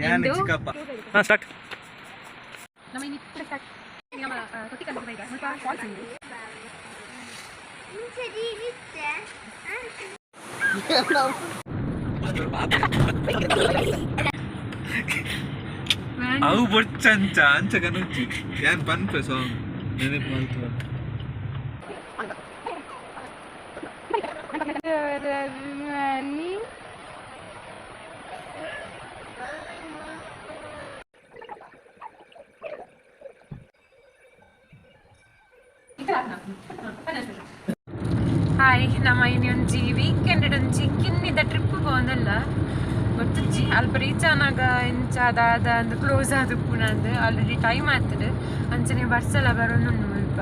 ಯಾನ್ ಇಂದು? ಚಿಕ್ಕಪ್ಪ. ಹಾ, ಸ್ಟಾರ್ಟ್. ನಮ್ಮ ಇನ್ನು ಸ್ಟಾರ್ಟ್. ನಮ್ಮ ತೊಟ್ಟಿ ಕಲ್ಲು ಬೈಗ ಮುಲ್ಪ ಫಾಲ್ಸ್ ಉಂಡು. ಅವು ಬೊಚ್ಚಂಚ ಅಂಚ ಕನುಚ್ಚಿ ಯಾನ್ ಪನ್ಪೆ ಸಾಂಗ್ ನೆನಪು ಮಲ್ತು. ಹಾಯ್, ನಮ್ಮ ಇನ್ನೊಂಜಿ ವೀಕೆಂಡ್ ಒಂಜಿ ಕಿನ್ನಿದ ಟ್ರಿಪ್ ಪೋಂದಲ್ಲ ಗೊತ್ತುಜ್ಜಿ. ಅಲ್ಪ ರೀಚ್ ಆನಾಗ ಇಂಚ ಅದಾದ ಅಂದ್ ಕ್ಲೋಸ್ ಆದ್ ಉಪ್ಪುನಂದ್ ಆಲ್ರೆಡಿ ಟೈಮ್ ಆಗ್ತದೆ. ಅಂಚನೆ ಬರ್ಸಲ ಬರೋನುಂಡು ಮುಲ್ಪ.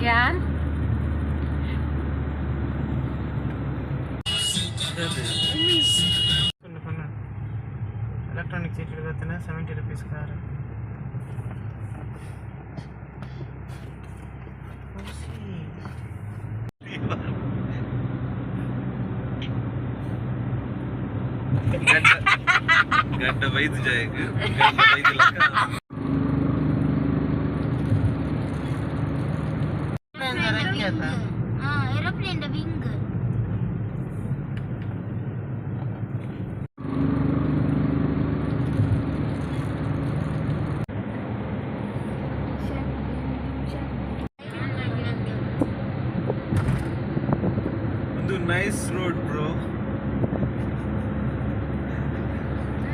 ಗ್ಯಾನ್. ಎಲೆಕ್ಟ್ರಾನಿಕ್ ಸೀಟ್ ಇಡ್ಬತ್ತನ 70 ರುಪೀಸ್ ಕಾರ್. ಗಡ್ಡ ಗಡ್ಡ ಬೈದು ಜಾಯಕ್ ಗಡ್ಡ ಬೈದು ಲಕ್ಕ. Aeroplane wing. ಒಂದು ನೈಸ್ ರೋಡ್ ಬ್ರೋ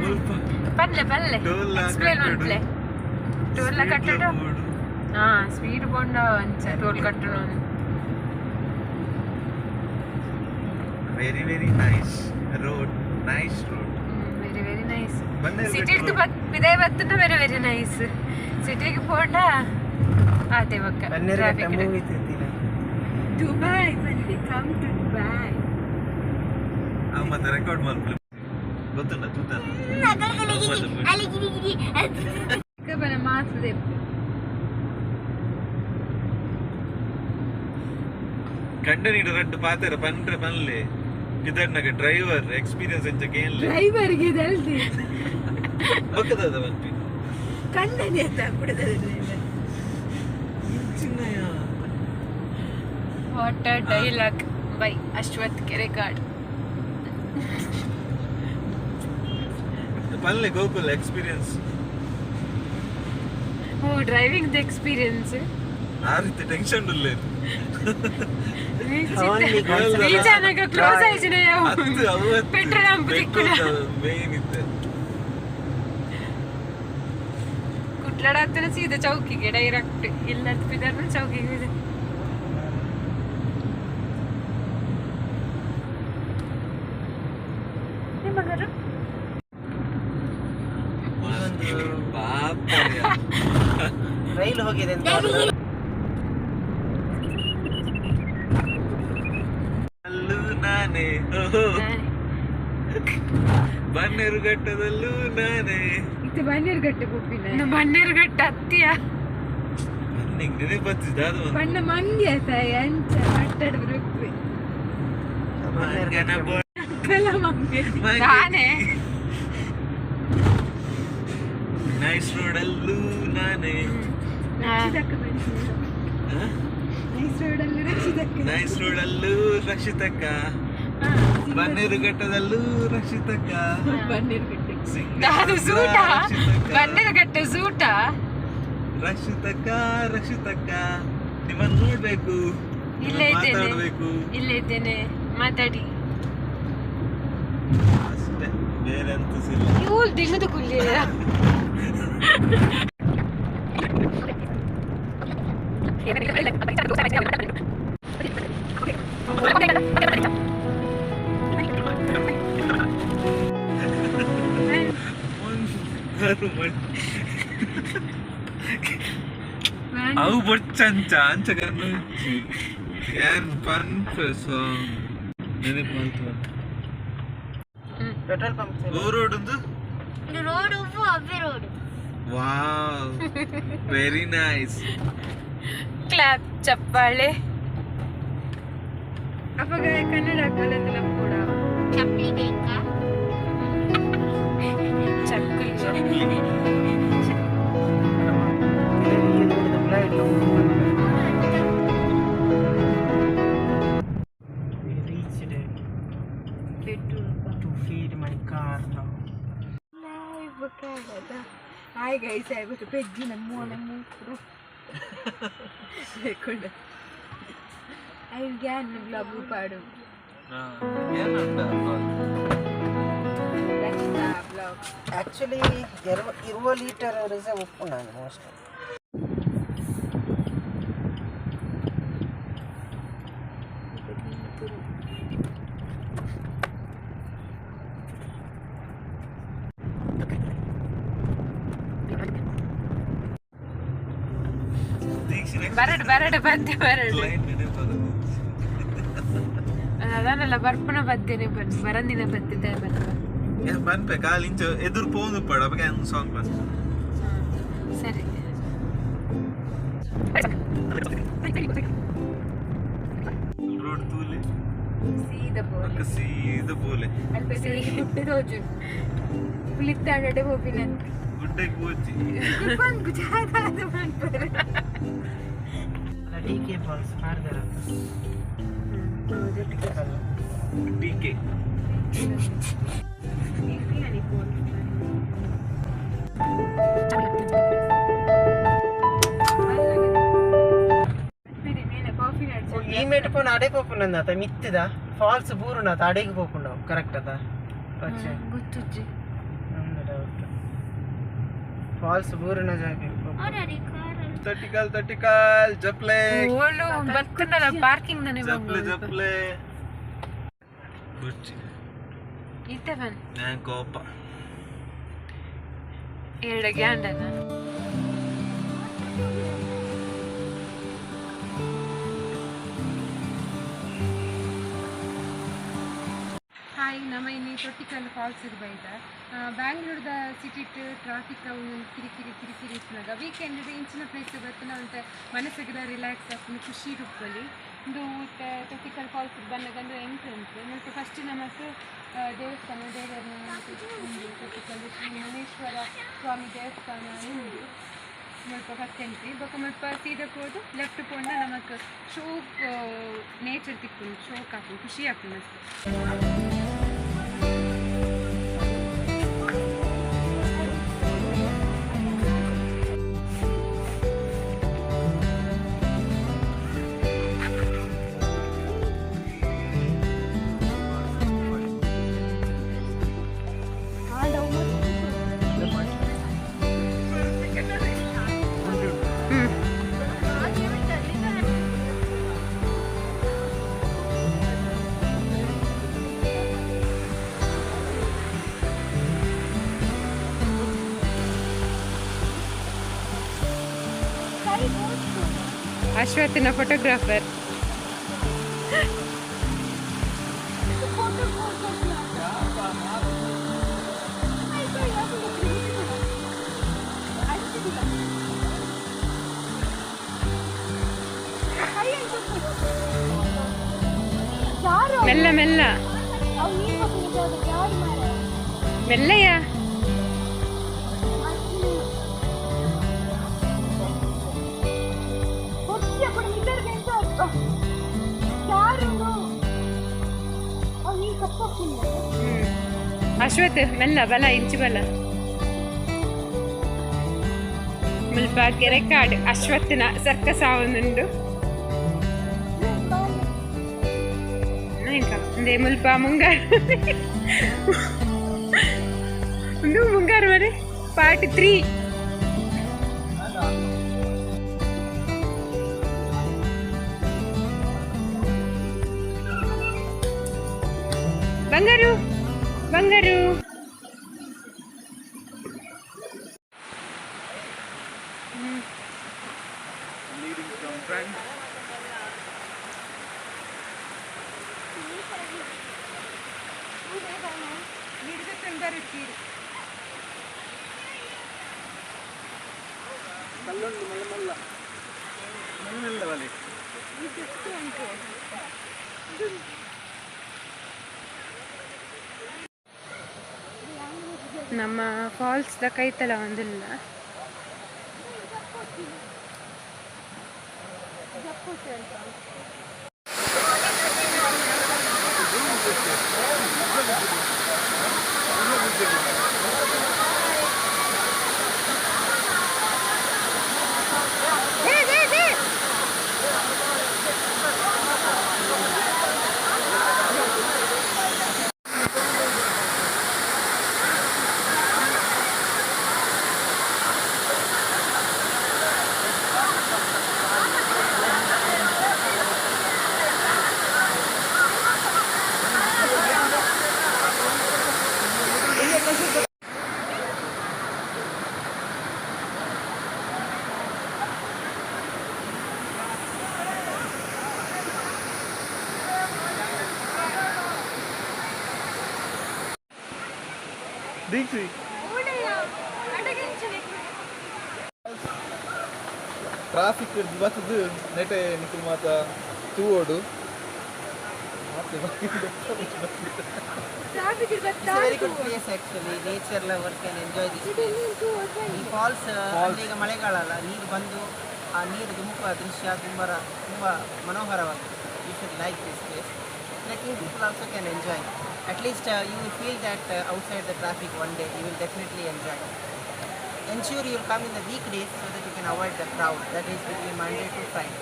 ಮುಲ್ಪ. ಪಲ್ಲೆ ಪಲ್ಲೆ. ಟೋಲ್ ಎಕ್ಸ್ಪ್ಲೇನ್ ಮಲ್ಪಲೆ, ಟೋಲ್ ಕಟ್ಟಡ. ಹಾ, ಸ್ವೀಟ್ ಬೋಂಡ ಅಂಚ ಟೋಲ್ ಕಟ್ಟಡ. Very very nice road, nice road. Very very nice. Bannerghatta city road. ಬಿದಾಯ ಬತ್ತುನ very very nice. ಸಿಟಿಗೆ ಪೋಂಡ ಆತೆ ಬೊಕ್ಕ ಬನ್ನೇರುಘಟ್ಟ traffic. Movie ತಿಂತೀನಿ. ದುಬೈ ಬನ್ನಿ, ಕಮ್ ಟು ದುಬೈ. ಆ ಮತ್ತೆ ರೆಕಾರ್ಡ್ ಮಲ್ಪಲೆ ಗೊತ್ತುಂಡ ತೂತ. ಬನ ಮಾತದೆ. ಕಂಡ ನೀಡು ರಡ್ಡು ಪಾತೆರ ಪನ್ರೆ ಪನ್ಲೆ ಪಿದರ್ನಗ ಡ್ರೈವರ್ ಎಕ್ಸ್ಪೀರಿಯನ್ಸ್ ಎಂಚ ಕೇನ್ಲೆ. ಡ್ರೈವರ್ಗೆ ಇದಲ್ದಿ. ಬೊಕ್ಕದ ಪನ್ಪಿ. ಕಂಡನೆ ಬಿಡದ. What a dialogue by Ashwath Kerekad. ಪನ್ಲೆ Gokul experience. O, driving the experience. ಆ ರೀತಿ ಟೆನ್ಷನ್ ಇಲ್ಲ. ರೀಚ್ ಆನಾಗ ಕ್ಲೋಸ್ ಆಯ್ತಿನ ಯಾವ ಪೆಟ್ರೋಲ್ ಪಂಪ್ ತಿಕ್ಕುನ. ಮೇನ್ ಇತ್ತೆ. ಕುಟ್ಲಾಡತ್ತನ ಸೀದಾ ಚೌಕಿಗೆ ಡೈರೆಕ್ಟ್. ಇಲ್ಲ ಬಿದರ್ನ ಚೌಕಿಗೆ ಇದೆ. ನಿಮ್ಮಗರು. ಪಾಪ. ರೈಲ್ ಹೋಗಿದೆ ಅಂತ. ಅಲ್ಲೂ ನಾನೇ ಓಹೋ. ಬನ್ನೇರುಘಟ್ಟದಲ್ಲೂ ನಾನೇ. ಇದು ಬನ್ನೇರುಘಟ್ಟ ಪುಪ್ಪಿನ ಬನ್ನೇರುಘಟ್ಟ ಅತ್ತಿಯ. ನಿಂಗೆ ನೆನಪು ಬತ್ತಿದ್ದ ಅದು ಒಂದು. ಬಣ್ಣ ಮಂಗೆ ತಾಯಿ ಅಂಚ ಅಟ್ಟಡ ರುಪ್ಪಿ. ಮಂಗನ ಕಲ ಮಂಗೆ. ಮಂಗೆ. ನಾನೇ. ನೈಸ್ ರೋಡ್ ಅಲ್ಲೂ ನಾನೇ. ಹ? ನೈಸ್ ರೋಡ್ ಅಲ್ಲೂ ರಕ್ಷಿತಕ್ಕ, ಬನ್ನೇರುಘಟ್ಟದಲ್ಲೂ ರಕ್ಷಿತಕ್ಕ. ಅದು ಸೂಟ. ರಕ್ಷಿತಕ್ಕ. ಬನ್ನೇರುಘಟ್ಟ ಸೂಟ. ರಕ್ಷಿತಕ್ಕ, ರಕ್ಷಿತಕ್ಕ, ನಿಮ್ಮನ್ನ ನೋಡ್ಬೇಕು. ಇಲ್ಲೇ ಇದ್ದೇನೆ. ಮಾತಾಡ್ಬೇಕು. ಇಲ್ಲೇ ಇದ್ದೇನೆ, ಮಾತಾಡಿ. ಅಷ್ಟೇ, ಬೇರೆ ಎಂತ ಇಲ್ಲ. ಇವು ದಿನದ ಕುಲ್ಲಿ. ಒಂದು ಅವು ಬೊಚ್ಚಂಚ ಅಂಚ ಕಣ್ಣುಚ್ಚಿ ಏನ್ ಪನ್ಪೆ ಸಾಂಗ್ ನೆನಪು ಮಲ್ತು. Petrol pump. ಓ ರೋಡ್ ಒಂದು. ರೋಡ್ ಉಪ್ಪು ಅವ್ವೆ road. Wow, very nice. Clap, ಚಪ್ಪಾಳೆ. ಅವಾಗ ಕನ್ನಡ ಕಲಿತಿಲ್ಲ ಕೂಡ. ಚಪ್ಪಲಿ ಬೇಕಾ? ಚಕ್ಕಲಿ. We reached to feed my car now. Hi guys, I got a pejjina mole ಮೂಕ್ರು. I ಗ್ಯಾನ್ ಬ್ಲಾಗ್ ಪಾಡು. Rakshita blog. Actually 20 litre reserve ಉಪ್ಪು ನಾನು ಮೋಸ್ಟ್. ಬರಡು ಬರಡು ಬದ್ದೆ ಬರಡು. ಅದನ್ನೆಲ್ಲ ಬರ್ಪುನ ಬದ್ದೇನೆ ಬರಂದಿನ ಬತ್ತಿದ್ದೆ ಬತ್ತ. ಬನ್ಪೆ ಕಾಲು ಇಂಚ ಎದುರು ಪೋನು ಪಡ ಅವಾಗ ಒಂದು ಸಾಂಗ್ ಬಂತು. ಸರಿ. ರೋಡ್ ತೂಲೆ ಸೀದಾ ಪೋಲೆ. ಸೀದಾ ಪೋಲೆ. ಅಲ್ಪ ಗುಡ್ಡೆ ತೋಜು ಪುಲಿತ್ತಾಡಡೆ ಹೋಗಿನ. ಗುಡ್ಡೆಗೆ ಹೋಚಿ. ಗುಜಾದ ಮಾಡ್ತಾರೆ. ಡಿ ಕೆ ಫಾಲ್ಸ್ ಮಾಡಿದಾರ. D K. ಈ ಮೇಟ್ ಪೋನ ಅಡೆ ಪೋಪುನ ಮಿತ್ತಿದ ಫಾಲ್ಸ್ ಬೂರುನ ಅಡೆಗೆ ಪೋಪುಂಡು ಕರೆಕ್ಟ್ ಅದ? ಗೊತ್ತುಜ್ಜಿ. ನಮ್ದು ಡೌಟ್ ಫಾಲ್ಸ್ ಬೂರುನ ಜಾಗ. ತಟ್ಟಿಕಾಲ್ ತಟ್ಟಿಕಾಲ್ ಜಪ್ಲೆ. ಓಲು ಬರ್ತದಲ್ಲ ಪಾರ್ಕಿಂಗ್ ನನೆ. ಜಪ್ಲೆ ಜಪ್ಲೆ ಬುಚ್ಚಿ. ಇತ್ತೆ ಬನ್. ನಾನು ಕೋಪ. ಎರಡು ಗ್ಯಾಂಡನ. ಹಾಯ್, ನಮ್ಮ ಇಲ್ಲಿ ತೊಟ್ಟಿಕಲ್ಲು ಫಾಲ್ಸ್ ಬೈದ. ಬ್ಯಾಂಗ್ಳೂರ್ದ ಸಿಟಿ ಟ್ರಾಫಿಕ್ ಅವು ಕಿರಿಕಿರಿ ಕಿರಿಕಿರಿ ಇಪ್ಪುನಾಗ ವೀಕೆಂಡ್ ಇಂಚಿನ ಪ್ಲೇಸ್ ಬತ್ತಿನ ಅಂತ ಮನಸ್ಸಿಗೆಲ್ಲ ರಿಲ್ಯಾಕ್ಸ್ ಆಪುಂಡು, ಖುಷಿ ಇರುಪ್ಪಲಿ. ಇಂದು ತೊಟ್ಟಿಕಲ್ ಫಾಲ್ಸ್ ಬನ್ನಗ ಅಂದ್ರೆ ಎಂಟ್ರೆನ್ಸ್ ಮತ್ತು ಫಸ್ಟ್ ನಮಕ್ ದೇವಸ್ಥಾನ ದೇವರನ್ನ ಉಂಡು. ತೊಟ್ಟಿಕಲ್ಲು ಶ್ರೀ ಮನೇಶ್ವರ ಸ್ವಾಮಿ ದೇವಸ್ಥಾನ ಉಂಡು. ಮುಲ್ಪ ಫಸ್ಟ್ ಎಂಟ್ರಿ ಬೊಕ ಮುಲ್ಪ ಸೀದಾ ಪೋದು ಲೆಫ್ಟ್ ಪೋಂಡ ನಮಕ್ ಶೋಕ್ ನೇಚರ್ ತಿಕ್ಕುಂಡು, ಶೋಕ್ ಆಪುಂಡು, ಖುಷಿ ಆಪುಂಡು ಮಸ್ತ್. ಅಶ್ವಥಿನ ಫೋಟೋಗ್ರಾಫರ್. ಮೆಲ್ಲ ಮೆಲ್ಲ ಮೆಲ್ಲಯ್ಯ. ಅಶ್ವಥ್ ಮೆಲ್ಲ ಬಲ ಇಂಚು ಬಲ. ಮುಲ್ಪ ಕೆರೆಕಾಡು ಅಶ್ವತ್ಥನ ಸರ್ಕಸ್ ಆವೊಂದುಂಡು. ಇಂದೇ ಮುಲ್ಪ ಮುಂಗಾರು ಉಂದು ಮುಂಗಾರು ಮರೆ ಪಾರ್ಟ್ 3. ಬಂಗಾರು ಬಂಗಾರು. Leading from front. ಕಲ್ಲುಂಡು ಮಲ್ಲ ಮಲ್ಲ ಮಲ್ಲ ಮೆಲ್ಲ ಬಲೆ. ನಮ್ಮ ಫಾಲ್ಸ್ ದ ಕೈತಲ ಒಂದಿಲ್ಲ. ದೀಕ್ಷಿ, ಟ್ರಾಫಿಕ್ ಬತ್ತದು ನೆಟೆ ನಿಕುಲು ಮಾತ ತೂವೋಡು. It's a very good place actually. Nature lovers can enjoy this place. ಈ ಫಾಲ್ಸ್ ಅಂದ್ರೆ ಈಗ ಮಳೆಗಾಲ ಅಲ್ಲ, ನೀರು ಬಂದು ಆ ನೀರು ಧುಮುಕುವ ದೃಶ್ಯ ತುಂಬ ತುಂಬ ಮನೋಹರವಾಗಿದೆ. You should like this place. Trekking people also can enjoy. At least you will feel that outside the traffic one day you will definitely enjoy. Ensure you will come in the weekdays so that you can avoid the crowd. That is between Monday to Friday.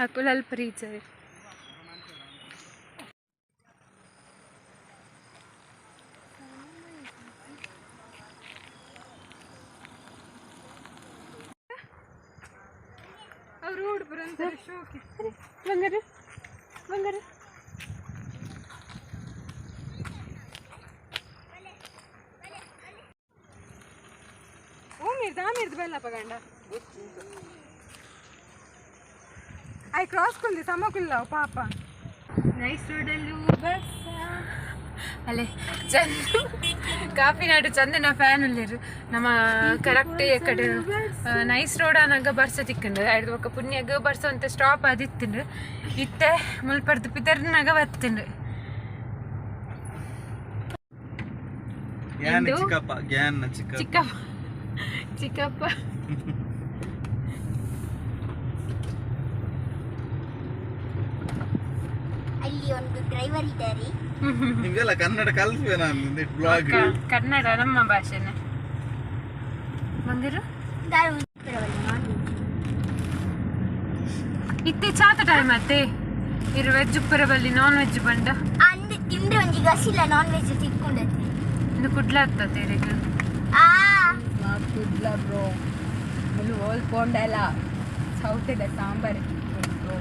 ಅಕುಲು ಅಲ್ಪ reach. ಅವ್ರು ಓಡ್ ಶೋಕಿ. ಬಂಗಾರ ಬಂಗಾರ. ಓ ಮಿರ್ದ ಮಿರ್ದ ಬಲ್ಲಪ್ಪ ಗಂಡ. I cross ಕುಂದಿ ಸಮಕುಲ್ಲ ಪಾಪ. Nice ರೋಡಲ್ಲೂ bus ಅಲ್ಲೇ ಚಂದ ಕಾಫಿ ನಾಡು ಚಂದನ ಫ್ಯಾನ್ ಉಲ್ಲೇರು. ನಮ್ಮ ಕರೆಕ್ಟ್ ಕಡೆ ನೈಸ್ ರೋಡ್ ಅನಾಗ ಬರ್ಸ ತಿಕ್ಕಂಡು ಐದು ಬೊಕ್ಕ ಪುಣ್ಯಗ್ ಬರ್ಸ ಅಂತ ಸ್ಟಾಪ್ ಆದಿತ್ತುಂಡು. ಇತ್ತೆ ಮುಲ್ಪರ್ದು ಪಿತರ್ನಾಗ ಬತ್ತುಂಡು. ಜ್ಞಾನ ಎಂದು? ಚಿಕ್ಕಪ್ಪ, ಜ್ಞಾನ ಚಿಕ್ಕಪ್ಪ. ಚಿಕ್ಕಪ್ಪ ಚಿಕ್ಕಪ್ಪ. ಅಲ್ಲಿ ಒಂದು ಡ್ರೈವರ್ ಇದ್ದಾರೆ. ನಿಮ್ಗೆಲ್ಲ ಕನ್ನಡ ಕಲ್ಸುವೆ ನಾನು ಬ್ಲಾಗ್. ಕನ್ನಡ ನಮ್ಮ ಭಾಷೆನೆ ಬಂಗಾರು. Non veg. ಇತ್ತೆ ಚಾತ ಟೈಮ್ ಅತ್ತೆ ಇರು ವೆಜ್ ಉಪ್ಪರ ಬಲ್ಲಿ ನಾನ್ ವೆಜ್ ಬಂಡ. ಅಂದ್ ತಿಂದ್ರೆ ಒಂಜಿ ಗಸಿಲ್ಲ ನಾನ್ ವೆಜ್ ತಿಕ್ಕೊಂಡೈತಿ. ಇಂದು ಕುಡ್ಲಾಗ್ತದೆ ತೆರೆಗ್. ಆ ಕುಡ್ಲ ಬ್ರೋ, ಮುಲು ಓಲ್ ಪೋಂಡಲ ಸೌತೆದ ಸಾಂಬಾರ್ ಬ್ರೋ.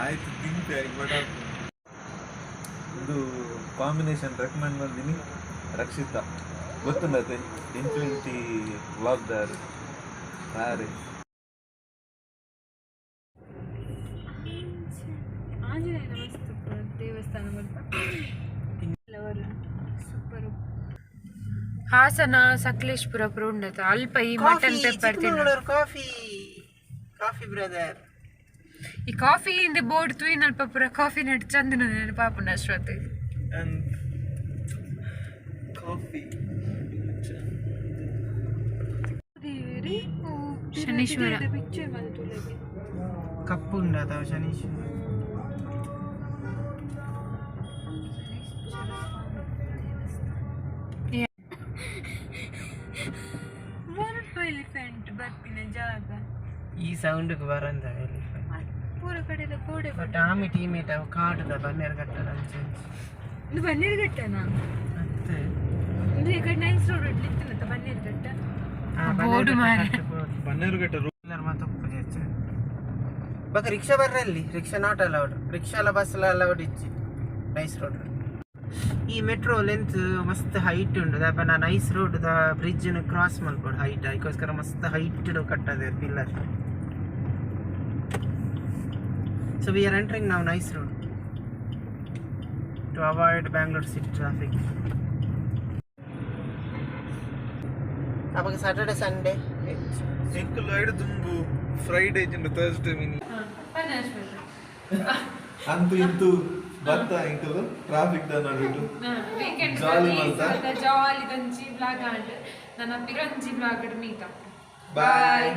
ಆಯ್ತು ತಿಂತೆ ಬಟ್ ಇದು ಕಾಂಬಿನೇಷನ್ ರೆಕಮೆಂಡ್ ಬಂದಿನಿ ರಕ್ಷಿತಾ. ಗೊತ್ತುಂಡತೆ ಇನ್ಫಿನಿಟಿ ವ್ಲಾಗ್ ದಾರ್ ಬಾರಿ. ಆಂಜನೇಯನ ಮಸ್ತ್ ದೇವಸ್ಥಾನ. ಸೂಪರ್. ಹಾಸನ, ಸಕಲೇಶ್ಪುರ ಪುರ ಉಂಡತ ಅಲ್ಪ ಈ ಮಟನ್ ಪೆಪ್ಪರ್ ತಿನ್ನ. Coffee, coffee brother. ಈ ಕಾಫಿ ಇಂದ ಬೋರ್ಡ್ ತೂಯಿನ ಅಲ್ಪ ಪುರ ಕಾಫಿ ನೆಟ್ ಚಂದನ ನೆನಪಾಪುಂಡು ಅಶ್ವತ್. And coffee. Shanishwara. ಕಪ್ಪು ಉಂಡದ ಶನೀಶ್ವರ. ಎಲಿಫೆಂಟ್ ಬರ್ಪಿನ ಜಾಗ. ಈ ಸೌಂಡ್ಗೆ ಬರಂದ. ಪೂರ ಕಡೆದ ಗೋಡೆ. ಬಟ್ ಆಮಿ ಟೀಮೇಟ್ ಅವು ಕಾಡುದ ಬನ್ನೇರು ಕಟ್ಟದ ಅಂಚೆ. ಇದು ಬನ್ನೇರುಘಟ್ಟನಾ? ಮತ್ತೆ. ಇದು ಈ ಕಡೆ ನೈಸ್ ರೋಡ್ ಇತ್ತಿನತ್ತ ಬನ್ನೇರುಘಟ್ಟ ಬೋರ್ಡ್ ಮಾರ್ರೆ. ಬನ್ನೇರುಘಟ್ಟ. ಮತ್ತೆ ಹೆಚ್ಚು ಬಕ ರಿಕ್ಷಾ ಬರ್ರಲ್ಲಿ, ರಿಕ್ಷಾ not allowed. Rickshaw ಎಲ್ಲ ಬಸ್ ಎಲ್ಲ ಅಲೌಡ್ ಇಚ್ಚಿ ನೈಸ್ ರೋಡ್. ಈ ಮೆಟ್ರೋ ಲೆಂತ್ ಮಸ್ತ್ ಹೈಟ್ ಉಂಡು. ದಾಪ ನಾ nice road the bridge cross ಮಲ್ಪೊಡು ಹೈಟ್. ಅದಕ್ಕೋಸ್ಕರ ಮಸ್ತ್ ಹೈಟ್ ಕಟ್ಟದೆ pillar. So we are entering ನಾವು NICE Road to avoid Bangalore city traffic. ಅವಾಗ ಸ್ಯಾಟರ್ಡೆ ಸಂಡೇ. ಎಂಕುಲು ಐಡು ದುಂಬು ಫ್ರೈಡೇ ಜಿಂಡ ಥರ್ಸ್ಡೇ ಮಿನಿ ಅಂತೂ ಇಂತೂ ಬತ್ತ ಎಂಕುಲು ಟ್ರಾಫಿಕ್ ದ ನಡುಟು. Weekend Jolly ಮಲ್ತ. ಜಾಲಿ ದಂಚಿ ವ್ಲಾಗ್ ಆಂಡ್ ನನ್ನ ಪಿರಂಜಿ ವ್ಲಾಗ್ ಮೀಟ್. ಬಾಯ್.